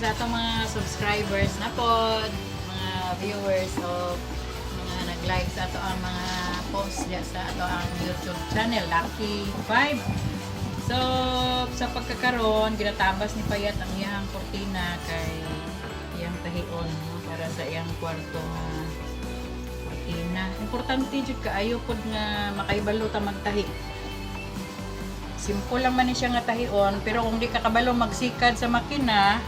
Sa atong mga subscribers na pod, mga viewers o mga nag-like sa ato ang mga post diya sa ato ang YouTube channel, Lucky 5. So, sa pagkakaroon, ginatabas ni Payat ang iyang kurtina kay iyang tahion, no, para sa iyang kwarto nga kurtina. Importante jud kaayo pod nga makaibalo ta magtahi. Simple lang man ni siya nga tahion, pero kung di ka kabalo magsikad sa makina,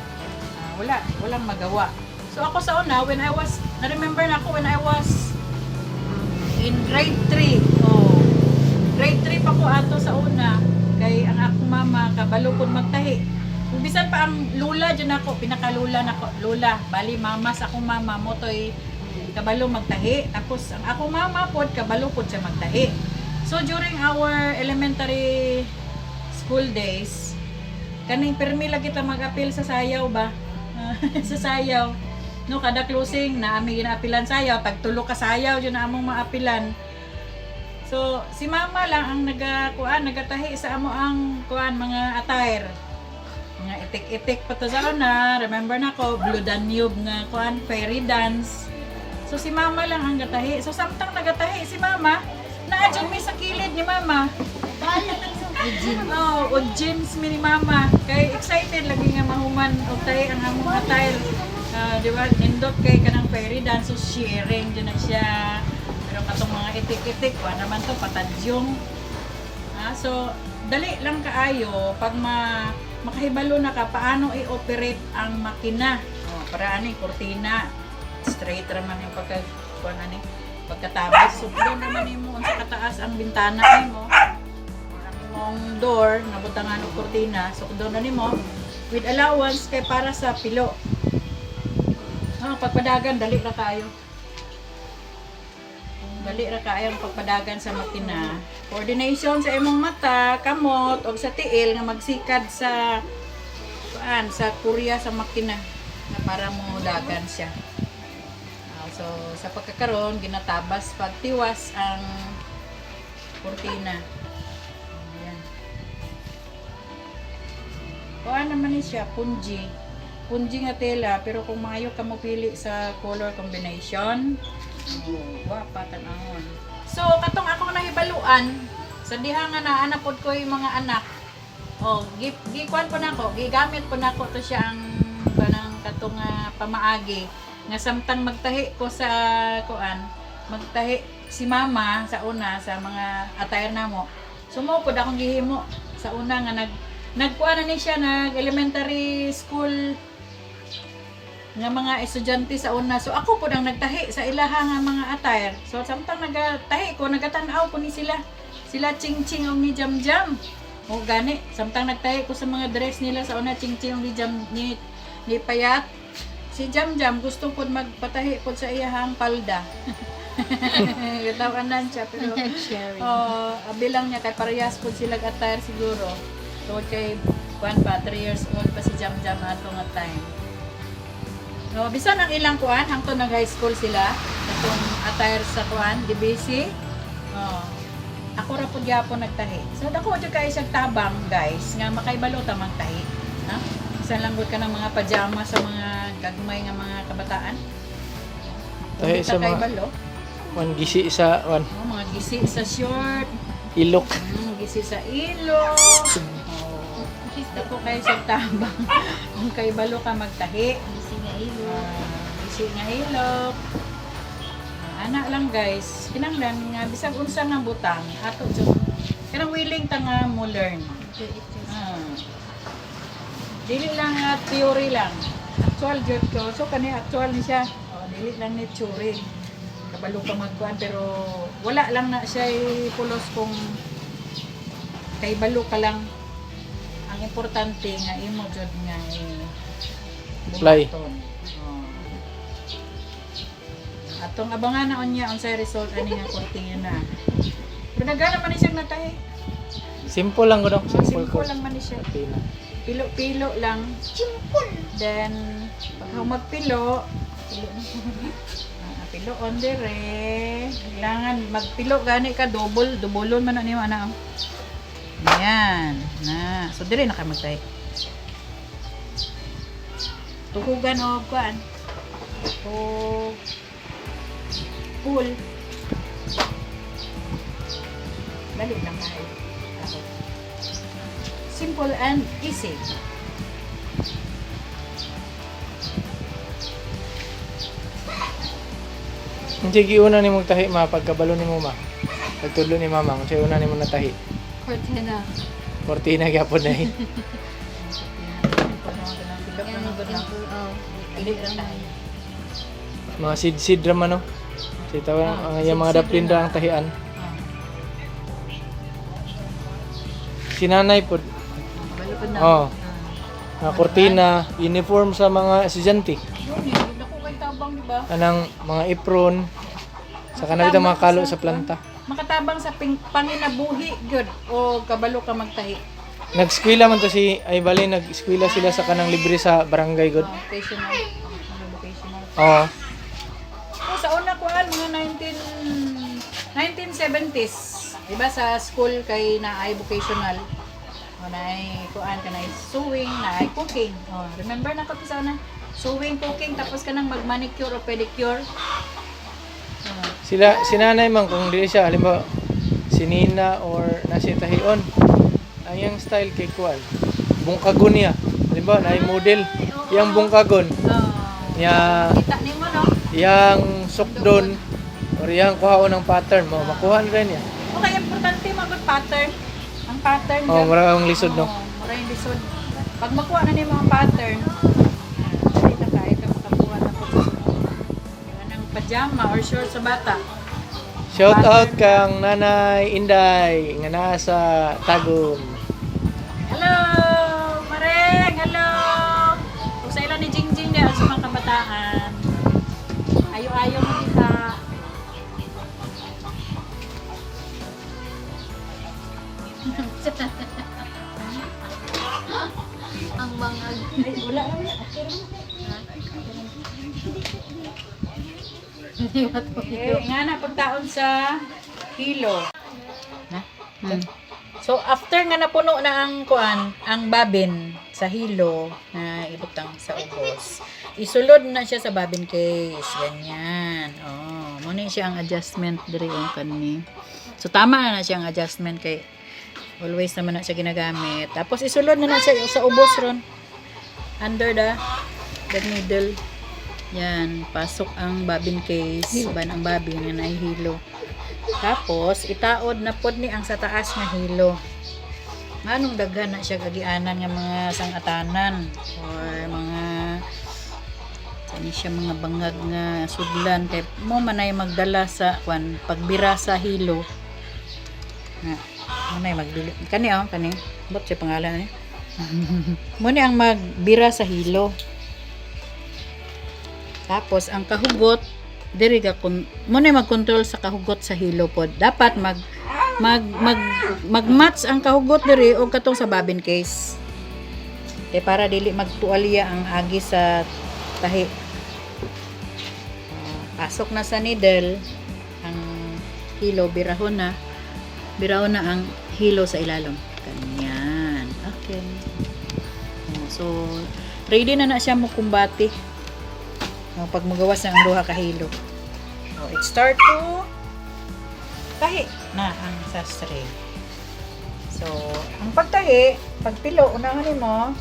wala, walang magawa. So ako sa una, when I was, na-remember na ako when I was in grade 3. Oh, grade 3 pa ko ato sa una, kay ang akong mama kabalo pud magtahi. Ug bisan pa ang lula dyan ako, pinakalula nako, lula, bali mama sa akong mama mo toy kabalo magtahi. Tapos ang akong mama pod kabalo pod siya magtahi. So during our elementary school days, kaning permi lagi ta mag-apil sa sayaw ba? Sa sayaw. No, kada closing na ami ginaapilan sayaw, tag tulo ka sayaw jud na among maapilan. So, si mama lang ang nagakuan, nagatahi sa amo ang kuan mga attire. Mga itik-itik pa to sa una, remember na ko, Blue Danube nga kuan, fairy dance. So si mama lang ang gatahi. So samtang nagatahi si mama, naa jud mi sa kilid ni mama. Oh, o jeans mi ni mama. Kay excited lagi nga mahuman og tahi ang among attire. Ah, di ba? Nindot kay kanang fairy dance, so sharing jud na siya. Pero katong mga itik-itik, wa naman to patadyong. So dali lang kaayo pag makahibalo na ka paano i-operate ang makina. Oh, para ani kurtina straight ra man yung pagka kuan ani pagkatabas. Sukdon naman nimo unsa kataas ang bintana nimo. Ang imong door nabutangan og kurtina, sukdon na nimo with allowance kay para sa pilo. Ah, pagpadagan dali ra kaayo. Dali ra kaayo ang pagpadagan sa makina. Coordination sa imong mata, kamot og sa tiil nga magsikad sa kuan sa kurya sa makina na para mo dagan siya. So sa pagkakaroon ginatabas pagtiwas ang kurtina. Ayan. Kuan naman ni siya, pongee. Pongee nga tela, pero kung maayo ka mo pili sa color combination, oh, wa pa tan-awon. So, katong akong nahibaluan, sa diha nga naa na pod ko yung mga anak, oh, gi, gi kuan po nako, gigamit po nako to siya ang kanang katong pamaagi nga samtang magtahi ko sa kuan, magtahi si mama sa una sa mga attire namo. So mo pod akong gihimo sa una nga nagkuan na ni siya, nag elementary school nga mga estudyante sa una. So ako po ang nagtahi sa ilaha nga mga attire. So samtang nagatahi ko, nagatan-aw ko ni sila. Sila Ching Ching og ni Jam Jam. O gani, samtang nagtahi ko sa mga dress nila sa una, Ching Ching og ni Jam ni Payat. Si Jam Jam gusto pod magpatahi pod sa iyahang palda. Gatawanan siya pero Sharing. oh, bilang niya kay parehas pod sila attire siguro. Tungod kay kuan pa, 3 years old pa si Jam Jam ato nga time. No, bisan ang ilang kuan hangtod nag high school sila katong attire sa kuan DBC. Oh. Ako ra pud gyapon nagtahi. So dako jud kay siyang tabang, guys, nga makaibalo ta magtahi. Ha? Bisan lang gud ka ng mga pajama sa mga gagmay nga mga kabataan. Kung Tahi di sa ta mga kaibalo, wan gisi sa wan oh, mga gisi sa short, ilok. Gisi sa ilok. Oh. Dako kay siyang tabang kung kaibalo ka magtahi. Gisi nga ilo. Gisi nga ilok. Ana lang, guys, kinanglan nga bisag unsa nga butang ato jud kanang willing ta nga mo learn. Do it yourself. Dili lang nga theory lang. Actual jud ko. So kani actual ni siya. Oh, dili lang ni theory. Kabalo ka magkuan pero wala lang na siya pulos kung kaybalo ka lang. Ang importante nga imo jud nga Apply. buhaton. Oh. Atong abangan na unya unsay result ani nga kurtina. Pero nagana man ni siyang natahi. Simple lang gud. Oh, Simple, simple course. lang man ni siya. Kurtina. Pilo-pilo lang. Simple. Then, pag magpilo, pilo, pilo on dire. Kailangan magpilo gani ka double, doublon man na nimo ana. Oh. Ayan. Na. So dire na ka magtahi. Tuhugan og kuan. O pool. Dali lang kayo. Ako. Simple and easy. Unsay giuna nimo tahi, ma, pagkabalo nimo, ma? Pagtudlo ni mama, unsay una nimo natahi? Cortina. Cortina gyapon na eh. Simple lang ganang bilok na Yan, gud lang. simple. Oh. Dali lang tayo. Mga sid-sid ra man, no? Sa tawag Ah, ang iyang mga sid-sid daplin ra ra na. ang tahian. Ah, Si nanay pod, kabalo pud na. Oh. Ah. Mga kortina, uniform sa mga estudyante. Yun eh, dako kay tabang, di ba? Anang mga apron, sa kanang bitang mga kalo sa planta. Makatabang sa ping, panginabuhi gyud o kabalo ka magtahi. Nag-eskwela man to si ay bali nag-eskwela sila sa kanang libre sa barangay god. Ah, vocational. Ano, vocational. Oo. Oh, sa una kuan mga 1970s. Di ba sa school kay naay vocational. O naay kuan ka naay sewing, naay cooking. Oh, remember na ko to sa una? Sewing, cooking, tapos ka nang mag-manicure o pedicure. Oh, Sila si nanay man kung dili siya halimbawa si Nina or nasi tahion. Ang iyang style kay kuan. Bungkagon niya. Halimbawa naay model iyang bungkagon. Oh. Niya Kita nimo no? iyang sukdon or iyang kuhaon ng pattern mo makuha na rin niya. Okay, importante magud pattern. Ang pattern Oh, gyud. mura ang lisod no. Oo, mura yung lisod. Pag makuha na nimo ang pattern, dali na kayo ka makakuha na po. Ang pajama or short sa bata. Shout out kang Nanay Inday nga naa sa Tagum. Hello! Mareng! Hello! Kung sa ilan ni Jingjing niya sa mga kabataan. Ayo-ayo mo kita. Ang bangag. Ay, wala lang. Okay lang. Hindi matuyo. Okay, nga na pagtaon sa kilo. Na? So after nga napuno na ang kuan, ang babin sa hilo na ibutang sa ubos. Isulod na siya sa babin case, ganyan. Oh, mo na siya ang adjustment diri ang kani. So tama na na siya ang adjustment kay always naman na siya ginagamit. Tapos isulod na na siya sa ubos ron. Under the middle. Yan, pasok ang bobbin case, ban ang bobbin nga nahihilo. Tapos itaod na pod ni ang sa taas nga hilo. Nganong daghan na siya kagianan nga mga sangatanan or mga ano siya mga bangag nga sudlan kay mo manay magdala sa kwan pagbira sa hilo. Na, manay magdili. Kani oh, kani. Bot siya pangalan eh. Mo ni ang magbira sa hilo. Tapos ang kahugot diri ka kun mo na magkontrol sa kahugot sa hilo pod. Dapat mag mag mag mag-match ang kahugot diri og katong sa bobbin case. Kay para dili magtualya ang agi sa tahi. Pasok na sa needle ang hilo birahon na. Birahon na ang hilo sa ilalom. Ganyan. Okay. Oh, so ready na na siya mo kumbati. Oh, pag magawas na ang duha ka hilo. Oh, it start to tahi na ang sastre. So, ang pagtahi, pagpilo, unahan nimo,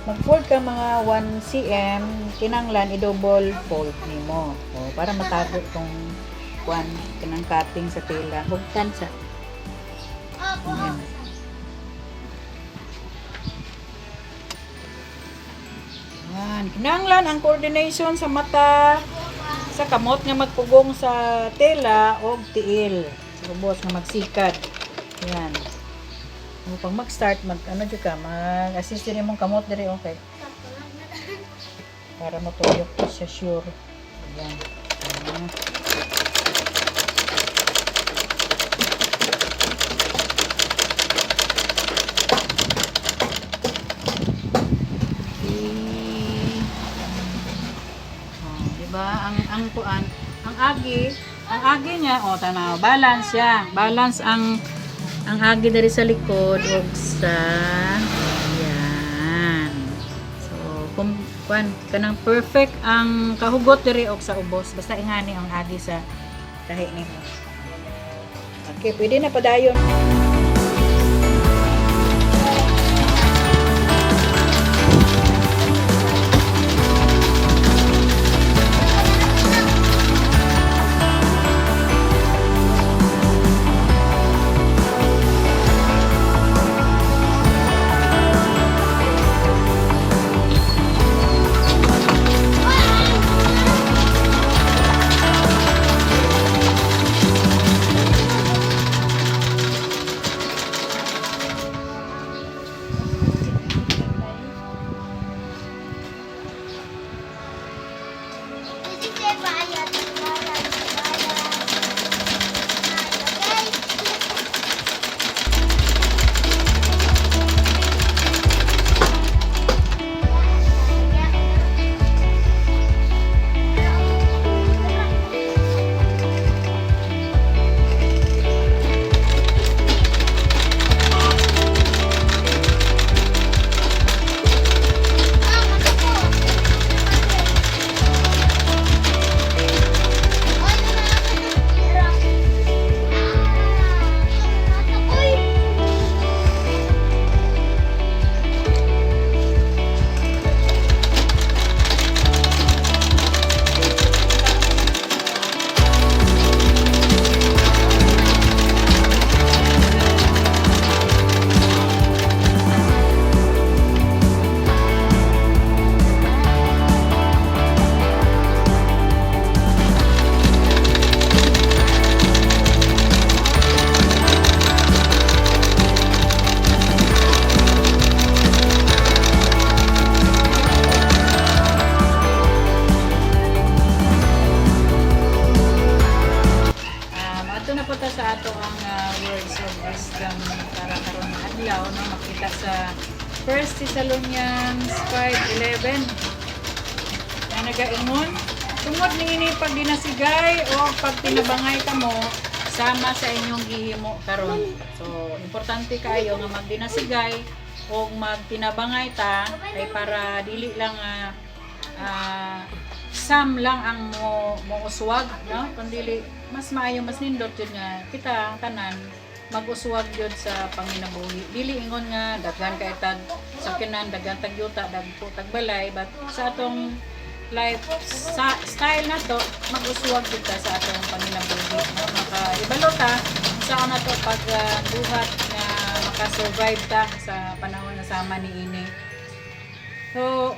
mag-fold ka mga 1 cm, kinanglan i-double fold nimo. Oh, para matago tong kuan kanang cutting sa tela. Hugtan sa. Ayan. Yan. Kinanglan ang coordination sa mata, sa kamot nga magpugong sa tela o tiil. Sa ubos nga magsikad. Yan. O, pag mag-start, mag ano jud ka, mag-assist din imong kamot diri okay. Para matuyok siya sure. Yan. Ayan. Okay. Oh, di ba? Ang kuan, ang agi niya, oh tanaw, balance siya. Balance ang agi diri sa likod ug sa yan. So, kung Kwan, kanang perfect ang kahugot diri og sa ubos. Basta ingani ang agi sa tahi nimo. Okay, pwede na padayon. Bayad, bayad, bayad. Okay? Uy! Ato na po ta sa ato ang words of wisdom para karon nga adlaw, no, makita sa 1 Thessalonians 5:11 na nagaingon, tungod niini pagdinasigay o pagtinabangay kamo sama sa inyong gihimo karon. So importante kaayo nga magdinasigay o magtinabangay ta kay para dili lang sam lang ang mo uswag, no, kundi mas maayo, mas nindot jud nga kita ang tanan mag-uswag jud sa panginabuhi. Dili ingon nga daghan kay tag sakyanan, daghan tag yuta, dagko tag balay, but sa atong life sa style na to, mag-uswag jud ta sa atong panginabuhi, no? Makaibalo ta saan na to pag buhat nga makasurvive ta sa panahon na sama ni ini. So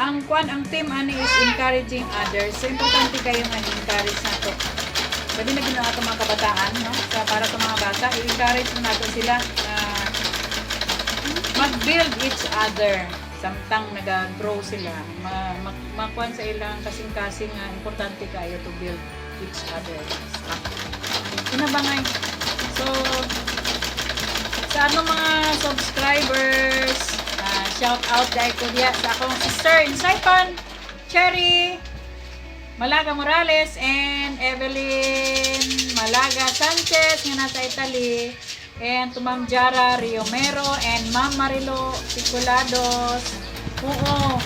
ang kwan, ang team ani is encouraging others. So importante kayo nga encourage na to. Sabi na ginawa itong mga kabataan, no? Sa, para sa mga bata, i-encourage na natin sila na mag-build each other samtang nag-grow sila. Makuan sa ilang kasing-kasing nga importante kayo to build each other. Kinabangay. So, sa ano mga subscribers, shout out dahil ko diya sa akong sister in Saipan, Cherry Malaga Morales and Evelyn Malaga Sanchez nga nasa Italy, and to Ma'am Jara Riomero and Ma'am Marilo Piculados. Oo,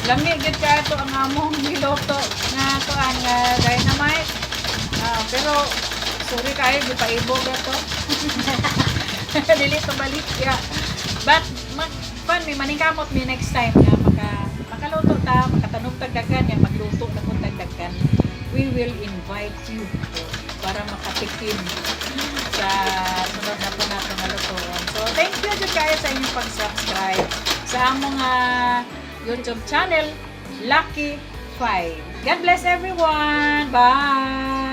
lami gyud kaayo to ang among giluto nga kuan nga dynamite. Pero sorry kayo, gipaibog na to. Dili to balik ya. But mag fun mi, maningkamot mi next time nga makaluto ta, makatanom tag daghan ya, magluto na kun tag daghan. We will invite you para makatikim sa sunod na po nato nga lutoon. So thank you jud kayo sa inyong pag-subscribe sa among YouTube channel, Lucky 5. God bless everyone. Bye.